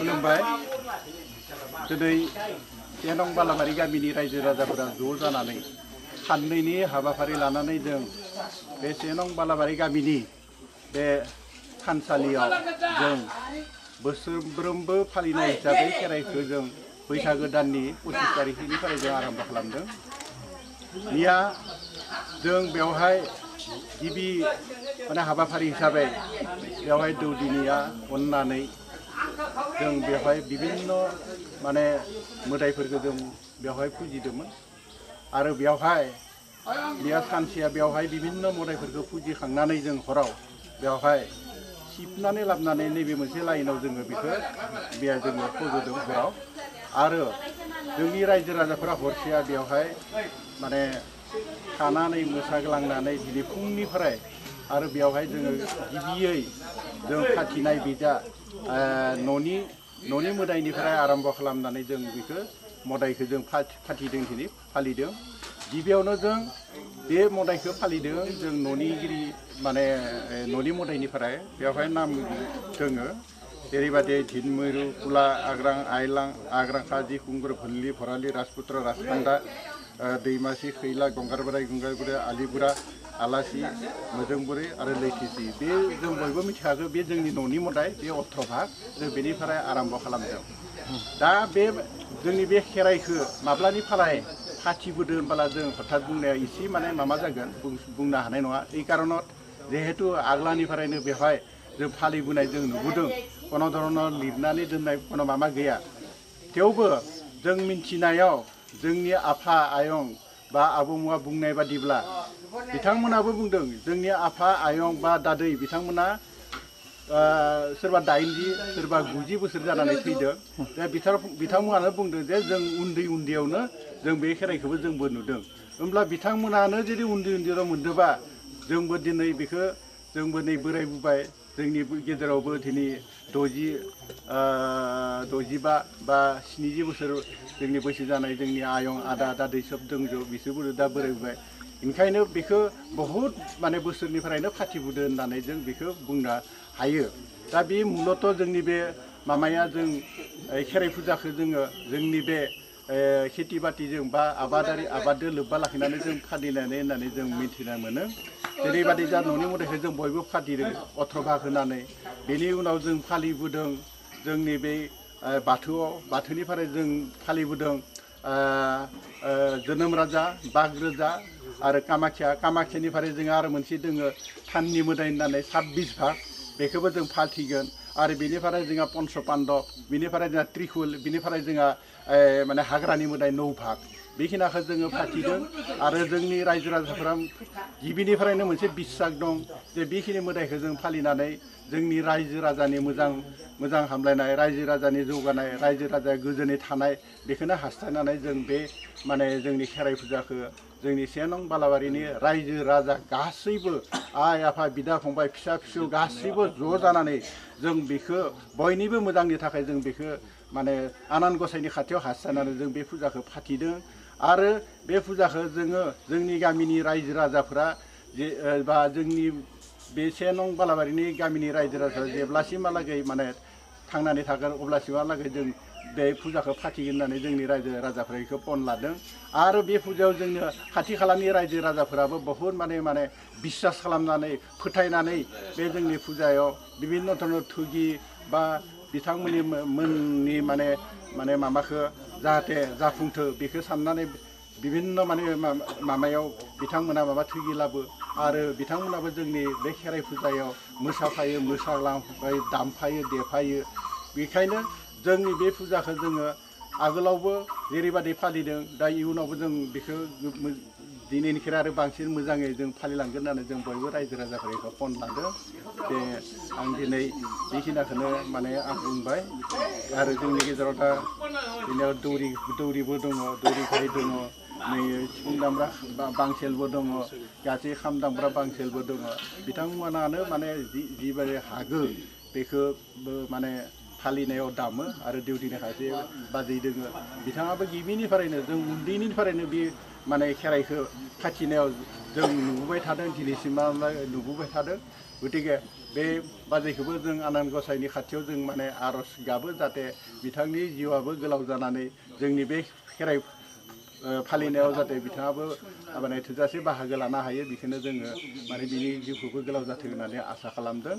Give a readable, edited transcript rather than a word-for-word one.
खुलुमबाय दिनै सेनं बालाबारि गामिनि रायजो राजाफोरा ज' जानानै साननैनि हाबाफारि लानानै जों बे सेनं बालाबारि गामिनि बे थानसालियाव जों बोसोरफ्रोमबो फालिनाय हिसाबै खेराइखौ जों बैसागो दाननि 25 तारिखनिफ्राय जों आरम्भ खालामदों। मैया जों बेवहाय गिबि माने हाबाफारि हिसाबै बेवहाय दौदिनिया अननानै जों बेवहाय विभिन्न माने मोदाइफोरखौ जों बेवहाय फुजिदोंमोन आरो बेवहाय मैया सानसेया बेवहाय विभिन्न मोदाइफोरखौ फुजिखांनानै जों हराव बेवहाय सिबनानै लाबोनानै नैबे मोनसे लाइनाव जोङो बेखौ बेया जोङो फज'दों हराव आरो जोंनि रायजो राजाफोरा हरसेया बेवहाय माने थानानै मोसाग्लांनानै दिनै फुंनिफ्राय आरो बेवहाय जोङो गिबियै जों फाथिनाय बिजा न'नि मोदाइनिफ्राय आरम्भ खालामनानै जों बेखौ मोदाइखौ जों फाथिदों दिनै फालिदों। गिबियावनो जों बे मोदाइखौ फालिदों जों न'निगिरि माने न'नि मोदाइनिफ्राय बेवहाय नाम दोङो जेरैबायदि धिनमयु कुला आग्रां आइलां आग्रां काजि कुंगुर भल्लि भरालि राजपुत्र राजखान्दा दैमासि खैला गंगार बोराइ आलिबुरा आलासि मोजोंबुरै आरो लैथोसि बे जों बयबो मिथिखागौ बे जोंनि न'नि मोदाइ बे अथ्रभाग जों बेनिफ्राय आरम्भ खालामदों। दा बे जोंनि बे खेराइखौ माब्लानिफ्राय फाथिबोदों होनबोला जों हथात बुंनाया एसे माने माबा जागोन बुंनो हानाय नङा। এই কাৰণত जिहेतु आग्लानिफ्रायनो बेवहाय जों फालिबोनाय जों नुबोदों কোনো ধৰণৰ लिरनानै दोननाय কোনো माबा गैया। थेवबो जों मिन्थिनायाव जोंनि आफा आयं बा आबौमोना बुंनाय बादिब्ला बिथांमोनाबो बुंदों जोंनि आफा आयं बा दादै बिथांमोना सोरबा 80 सोरबा 90 बोसोर जानानै थैदों। दा बिथांमोनानो बुंदों जे जों उन्दैयावनो जों बे खेराइखौबो जोंबो नुदों। होमब्ला बिथांमोनानो जुदि उन्दैयाव मोनदोंबा जोंबो दिनै बेखौ जोंबो नै बोरायबोबाय जोंनि गेजेरावबो दिनै 65 बा 70 बोसोर जोंनि बैसो जानाय जोंनि आयं आदा दादै सब दङ बिसोरबो दा बोरायबोबाय। ओंखायनो बेखौ बहुद माने बोसोरनिफ्रायनो फाथिबोदों होननानै जों बेखौ बुंनो हायो। दा बे मुलत जोंनि बे मामाया जों खेराइ फुजाखौ जोङो जोंनि बे खेथि बाथिजों बा आबादजों लोब्बा लाखिनानै जों फालिनानै होननानै जों मिथिना मोनो। जेरैबायदि जा न'नि मोदाइखौ जों बयबो फालिदों अथ्रभाग होनानै बेनि उनाव जों फालिबोदों जोंनि बे बाथौनिफ्राय जों फालिबोदों जोनोम राजा बागरोजा आरो कामाख्यानिफ्राय जों आरो मोनसे दोङो थाननि मोदाइ होननानै 26 भाग बेखौबो जों फालिगोन आरो बेनिफ्राय जोंहा पन्च पाण्डब बेनिफ्राय जोंहा त्रिशुल बेनिफ्राय जोंहा माने हाग्रानि मोदाइ 9 भाग बेखिनिखौ जोङो फाथिदों आरो जोंनि रायजो राजाफोरा गिबिनिफ्रायनो मोनसे बिस्सास दं जे बेखिनि मोदाइखौ जों फालिनानै जोंनि रायजो राजानि मोजां हामलायनाय रायजो राजानि जौगानाय रायजो राजाया गोजोनै थानाय बेखौनो हास्थायनानै जों बे माने जोंनि खेराइ फुजाखौ जोंनि सेनं बालाबारिनि रायजो राजा गासैबो आइ आफा बिदा फंबाय फिसा फिसौ गासैबो ज' जानानै जों बेखौ बयनिबो मोजांनि थाखाय जों बेखौ माने आनान गसाइनि खाथियाव हास्थायनानै जों बे फुजाखौ फाथिदों आरो बे फुजाखौ जोङो जोंनि गामिनि रायजो राजाफोरा बा जोंनि बे सेनं बालाबारिनि गामिनि रायजो राजाफोरा जेब्लासिमहालागै माने थांनानै थागोन अब्लासिमहालागै जों बे फुजाखौ फाथिगोन होननानै जोंनि रायजो राजाफोरा बेखौ पन लादों आरो बे फुजायाव जोंनो खाथि खालानि रायजो राजाफोराबो बहुद माने बिस्सास खालामनानै फोथायनानै बे जोंनि फुजायाव बिभिन्न धरনের थुगि बा बिथांमोननि माने माबाखौ जाहाथे जाफुंथो बेखौ साननानै बिभिन्न माने माबायाव बिथांमोना माबा थुगिलाबो आरो बिथांमोनाबो जोंनि बे खेराइ फुजायाव मोसाफायो मोसाग्लांफायो दामफायो देफायो। बेखायनो जोंनि बे फुजाखौ जोङो आगोलावबो जेरैबायदि फालिदों दा इयुनावबो जों बेखौ दिनैनिख्रुइ आरो बांसिन मोजाङै जों फालिलांगोन होननानै जों बयबो रायजो राजाफोरा बेखौ पन लादों। जे आं दिनै बेखिनिखौनो माने आं बुंबाय आरो जोंनि गेजेराव दा बिनियाव दौरिबो दङ दौरिखाय दङ नै सिफुं दामग्रा बांसेलबो दङ गासै खाम दामग्रा बांसेलबो दङ बिथांमोनानो माने जिबायदि हागो बेखौ माने फालिनायाव दामो आरो देउटिनि खायसे बाजै दोङो बिथाङाबो गिबिनिफ्रायनो जों उन्दैनिफ्रायनो बे माने खेराइखौ फाथिनायाव जों नुबोबाय थादों दिनैसिमहालागै नुबोबाय थादों गतिके बे बाजैखौबो जों आनान गसाइनि खाथियाव जों माने आर'ज गाबो जाहाथे बिथांनि जिउआबो गोलाव जानानै जोंनि बे खेराइ फालिनायाव जाहाथे बिथाङाबो माने थोजासे बाहागो लानो हायो बेखौनो जोङो माने बिनि जिउखौबो गोलाव जाथों होननानै आसा खालामदों।